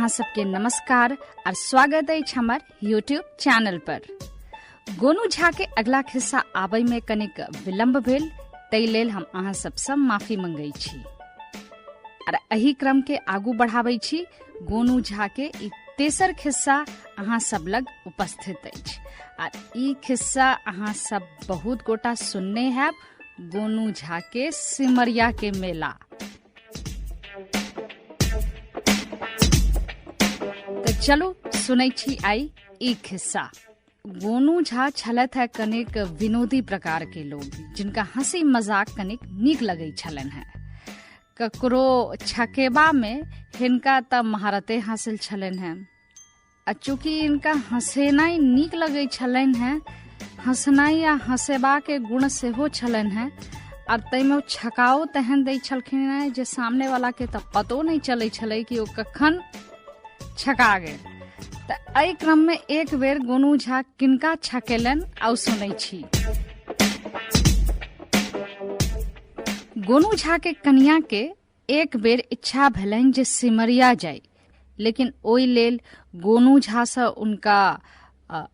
अहाँ सबके नमस्कार और स्वागत अछि हमर यूट्यूब चैनल पर। गोनू झा के अगला खिस्सा आबै में कनिक विलम्ब भेल, ताहि लेल हम अहाँ सबसँ माफी मंगै छी और एहि क्रम के आगू बढ़ाबै छी। गोनू झा के ई तेसर खिस्सा अहाँ सब लग उपस्थित अछि आ ई खिस्सा अहाँ सब बहुत गोटा सुनने हैब, गोनू झा के सिमरिया के मेला। तऽ चलू सुनै छी आइ ई खिस्सा। गोनू झा छलथि है कनेक विनोदी प्रकार के लोग, जिनका हंसी मजाक कनेक नीक लगै छलनि हैं। ककरो छकेबा में हिनका तऽ महारते हासिल छलनि हैं आ चूँकि इनका हँसेनाइ नीक लगै छलनि हैं, हँसनाइ आ हँसेबाके गुण सेहो छलनि हैं आर ताहिमे ओ छकाओ तेहन दै छलखिन हैं जे सामने वालाके तऽ पतो नहि चलै छलै कि ओ कखन छका गेल। तऽ एहि क्रममे एक बेर गोनू झा किनका छकेलनि आउ सुनै छी। गोनू झा के कनिया के एक बेर इच्छा भेलनि जे सिमरिया जाय, लेकिन ओहि लेल गोनू झासँ उनका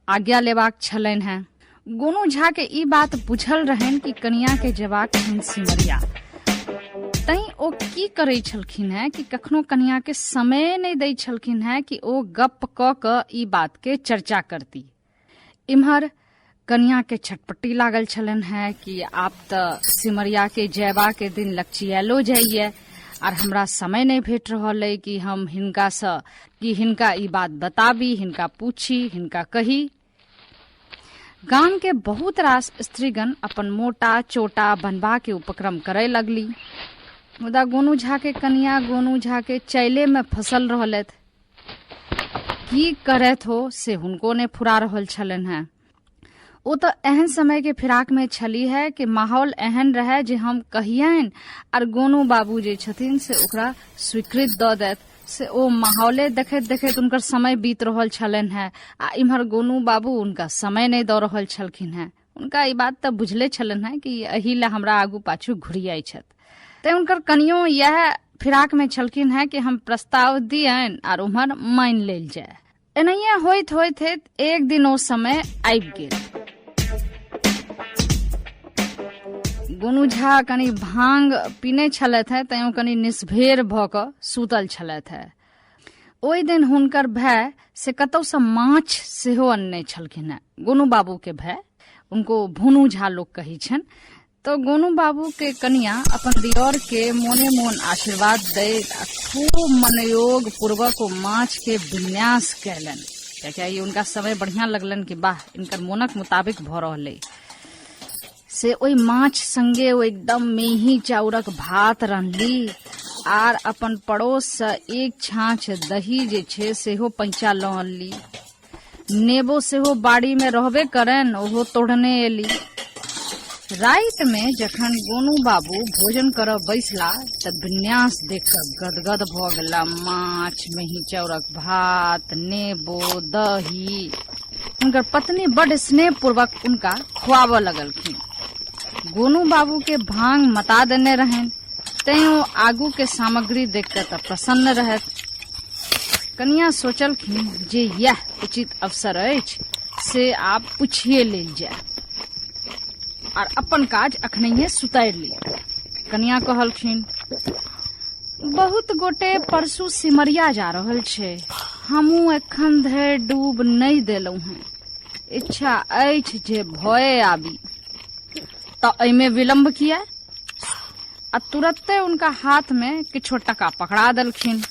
आज्ञा लेबाक छलनि हेँ। गोनू झा के ई बात बुझल रहनि कि कनिया के जेबाक छनि सिमरिया, तैं ओ की करै छलखिन हेँ कि कखनो कनिया के समय नहि दै छलखिन हेँ कि ओ गप्प कऽ कऽ ई बात के चर्चा करती। इम्हर कनिया के छटपट्टी लागल छलनि हेँ कि आब तऽ सिमरिया के जयबा के दिन लक्षियालो जाइए आर हमरा समय नहि भेट रहल अइ कि हम हिनकासँ कि हिनका ई बात बताबी, हिनका पूछी, हिनका कही। गाम के बहुत रास स्त्रीगण अपन मोटा चोटा बनबा के उपक्रम करय लगली, मुदा गोनू झा के कनिया गोनू झा के चैले में फसल रहलथि। की करैत हो से हुनको नहि फुरा रहल छलनि हेँ। ओ तऽ एहन समय के फिराक में छली है कि माहौल एहन रहे जे हम कहियनि आर गोनू बाबू जे छथिन से ओकरा स्वीकृत दऽ देत, से ओ माहौले देखैत देखैत हुनकर समय बीत रहल छलनि हेँ आ इम्हर गोनू बाबू हुनका समय नहि दऽ रहल छलखिन हेँ। हुनका ई बात तऽ बुझले छलनि हेँ कि एहि लए हमरा आगू पाछू घुरियाइ छथि, तैं हुनकर कनियो इएह फिराक में छलखिन हेँ कि हम प्रस्ताव दियनि आर उम्हर मानि लेल जाय। एनाहिए होइत होइत होइत एक दिन ओ समय आबि गेल। गोनू झा कनि भांग पीने छलथि हेँ, तैं ओ कनि निस्भेर भऽ कऽ सुतल छलथि हेँ। ओहि दिन हुनकर भाय से कतौसँ माछ सेहो अनने छलखिन हेँ। गोनू बाबूके भाय, उनको भोनू झा लोक कहै छनि। तऽ गोनू बाबू के कनिया अपन दियोर के मोने मोन आशीर्वाद दैत आ खूब मनोयोग पूर्वक ओ माछ के विन्यास कयलनि, कियाकि हुनका समय बढ़िया लगलनि कि वाह इनकर मोनक मुताबिक भऽ रहल अइ। से ओहि माछ संगे ओ एकदम मेही चाउरक भात रन्हली आर अपन पड़ोससँ एक छाँछ दही जे छै सेहो पैंचा लऽ अनली। नेबो सेहो बाड़ीमे रहबे करनि, ओहो तोड़ने एली। रातिमे जखन गोनू बाबू भोजन करऽ बैसला तऽ विन्यास देख कऽ गदगद भऽ गेला। माछ, मेही चाउरक भात, नेबो, दही। हुनकर पत्नी बड्ड स्नेहपूर्वक उनका खुआबऽ लगलखिन। गोनू बाबू के भांग मता देने रहनि, तैं ओ आगू के सामग्री देख कऽ तऽ प्रसन्न रहथि। कनिया सोचलखिन जे यैह उचित अवसर अछि, से आब पुछिए लेल जाय आर अपन काज अखनहिये सुतारि ली। कनिया कहलखिन, बहुत गोटे परसू सिमरिया जा रहल छै, हमहूँ एखन धरि डूब नहि देलहुँ हेँ, इच्छा अछि जे भए आबी। तऽ एहिमे विलम्ब किया? आ तुरत्ते उनका हाथ में किछो टका पकड़ा देलखिन।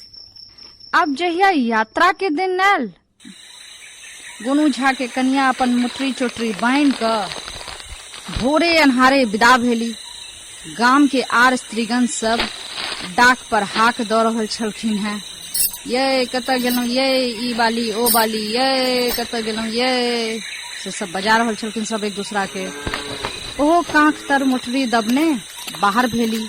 आब जहिया यात्रा के दिन आयल, गोनू झा के कनिया अपन मुटरी चोटरी बान्हि कऽ भोरे अन्हारे विदा भेली। गाम के आर स्त्रीगण सब डाक पर हाक दऽ रहल छलखिन हेँ, ये कतऽ गेलहुँ ये ई बाली ओ बाली, ये कतऽ गेलहुँ ये, से सब बजा रहल छलखिन सब एक दूसरा के। ओहो कांख तर मोटरी दबने बाहर भेली।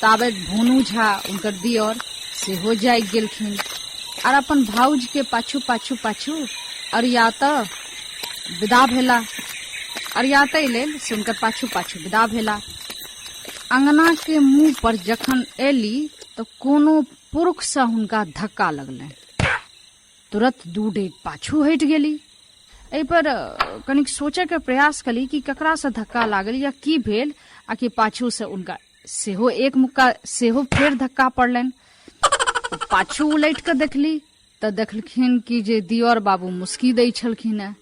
ताबे भोनू झा उनकर दियर सेहो जागि गेलखिन आर अपन भाउज के पाछू पाछू पाछू अरियात विदा भेला। अरियातै लेल से उनकर पाछू पाछू विदा भेला। अंगना के मुंह पर जखन एली तऽ कोनो पुरुषसँ हुनका धक्का लगलनि। तुरत दू डेग पाछू हटि गेली। एहिपर कनिक सोचयके प्रयास कली कि ककरासँ धक्का लागल या की भेल, आ कि पाछूसँ हुनका सेहो एक मुक्का सेहो फेर धक्का पड़लनि। पाछू उलटि कऽ देखली तऽ देखलखिन कि जे दिअर बाबू मुस्की दै छलखिन हेँ।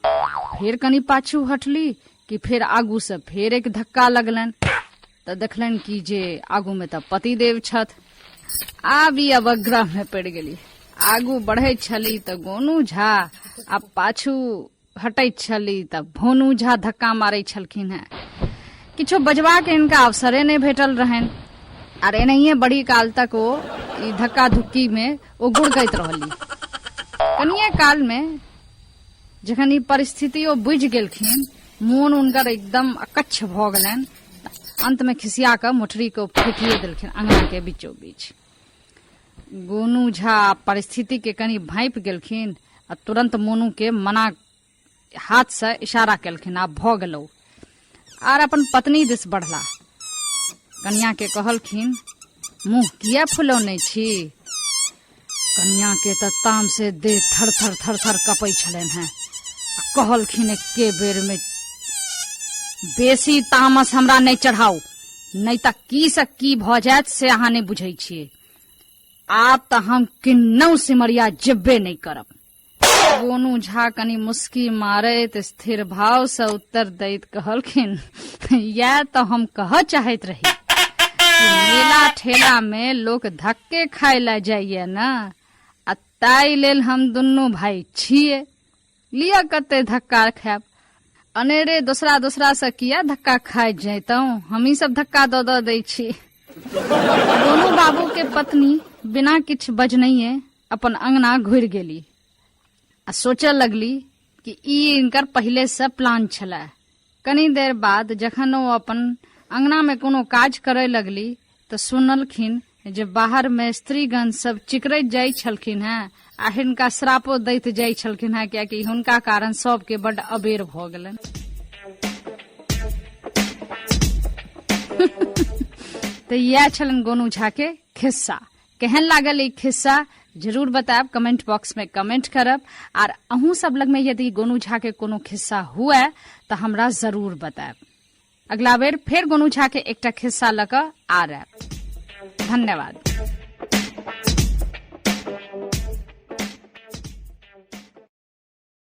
फेर कनि पाछू हटली कि फेर आगूसँ फेर एक धक्का लगलनि, तऽ देखलनि कि जे आगूमे तऽ पतिदेव छथि। आब ई अवग्रहमे पड़ि गेली। आगू बढ़ैत छली तऽ गोनू झा आ पाछू हटैत छली तऽ भोनू झा धक्का मारै छलखिन हेँ। किछो बजबाक हिनका अवसरे नहि भेटल रहनि आर एनाहिए बड़ी काल तक ओ ई धक्का धुक्कीमे ओ गुड़कैत रहली। कनिए कालमे जखन ई परिस्थिति ओ बुझि गेलखिन, मोन हुनकर एकदम अकच्छ भऽ गेलनि। अंतमे खिसिया कऽ मोटरीके ओ फेकिए देलखिन अङ्गनाके बीचो बीच। गोनू झा परिस्थितिके कनि भाँपि गेलखिन आ तुरन्त मोनूके मना हाथसँ इशारा केलखिन, आब भऽ गेलौ। आर अपन पत्नी दिस बढ़ला। कनियाके कहलखिन, मुँह किया फुलौने छी? कनियाके तऽ तामसे देह थर थर थर थर कपै छलनि हेँ। आ कहलखिन एके बेरमे, बेसी तामस हमरा नहि चढ़ाउ, नहि तऽ की से की भऽ जायत से अहाँ नहि बुझै छियै। आब तऽ हम किन्नहु सिमरिया जेबे नहि करब। गोनू झा कनि मुस्की मारैत स्थिर भाव से उत्तर दैत कहलखिन, इएह तऽ हम कहऽ चाहैत रही कि मेला ठेला में लोक धक्के खाय लए जाइए ने, आ ताहि लेल हम दुनू भाई छियै। लिअ कते धक्का खायब, अनेरे दोसरा दोसरा से किया धक्का खाइ जैतहुँ, हमही सब धक्का दऽ दऽ दै छी। गोनू बाबू के पत्नी बिना किछु बजनैये अपन अंगना घुरि गेली आ सोचऽ लगली कि ई इनकर पहिले से प्लान छलै। कनी देर बाद जखन ओ अपन अंगना में कोनो काज करय लगली तऽ सुनलखिन जे बाहर में स्त्रीगण सब चिकरैत जाइ छलखिन हेँ आ हिनका श्रापो दैत जाइ छलखिन हेँ, कियाकि हुनका कारण सबके बड्ड अबेर भऽ गेलनि। तऽ इएह छलनि गोनू झा के खिस्सा। केहन लागल ई खिस्सा जरूर बतायब, कमेंट बॉक्स में कमेंट करब। आर अहूँ सब लगमे यदि गोनू झा के कोनो खिस्सा हुए तऽ हमरा जरूर बतायब। अगला बेर फेर गोनू झा के एकटा खिस्सा लऽ कऽ आ रहा। धन्यवाद।